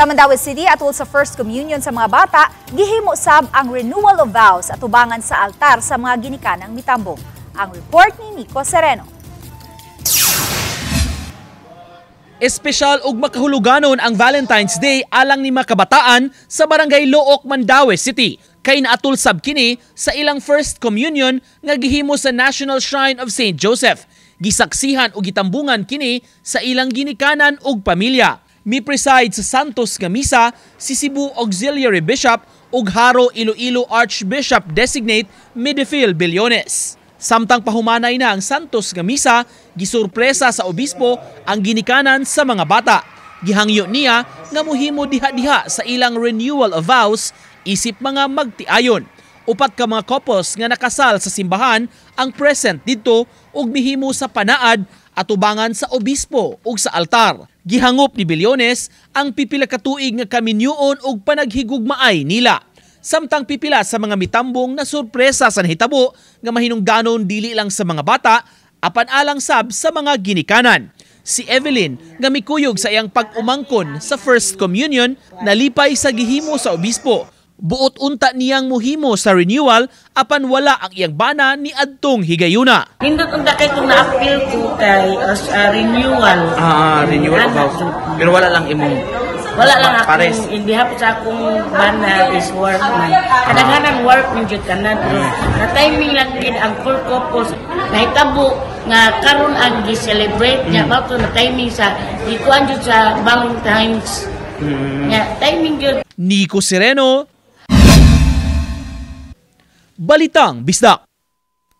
Sa Mandaue City, atol sa First Communion sa mga bata, gihimo sab ang renewal of vows atubangan sa altar sa mga ginikanang mitambong. Ang report ni Nico Sereno. Espesyal ug makahuluganon ang Valentine's Day alang ni mga kabataan sa Barangay Looc, Mandaue City. Kay naatol sab kini sa ilang First Communion nga gihimo sa National Shrine of St. Joseph. Gisaksihan ug gitambungan kini sa ilang ginikanan ug pamilya. Mi-preside sa Santos nga misa si Cebu Auxiliary Bishop ug Jaro Iloilo Archbishop Designate Medefil Billones. Samtang pahumanay na ang Santos nga misa, gisurpresa sa obispo ang ginikanan sa mga bata. Gihangyo niya nga muhimo diha-diha sa ilang renewal of vows isip mga magtiayon. Upat ka mga couples nga nakasal sa simbahan ang present didto ug mihimo sa panaad atubangan sa obispo ug sa altar. Gihangop ni Billones ang pipila ka tuig nga kaminyuon ug panaghigugmaay nila. Samtang pipila sa mga mitambong na sorpresa sa nahitabo nga mahinungdanon dili lang sa mga bata apan alang sab sa mga ginikanan. Si Evelyn nga mikuyog sa iyang pag-umangkon sa First Communion, nalipay sa gihimo sa obispo. Buot unta niyang muhimo sa renewal apan wala ang iyang bana ni adtong higayuna. Nindot unta kay kung na-appeal ko kay as a renewal. Ah, renewal of Ana, vows. Pero wala lang imong Wala lang akong, pares. In behalf sa akong bana is work man. Kadaghanan work man jud tanan, pero na timing lang gid ang full couples nahitabo nga karon ang gi-celebrate niya mao to na timing sa gikuan jud sa Valentine's. Nga timing jud. Nico Sereno, Balitang Bisdak.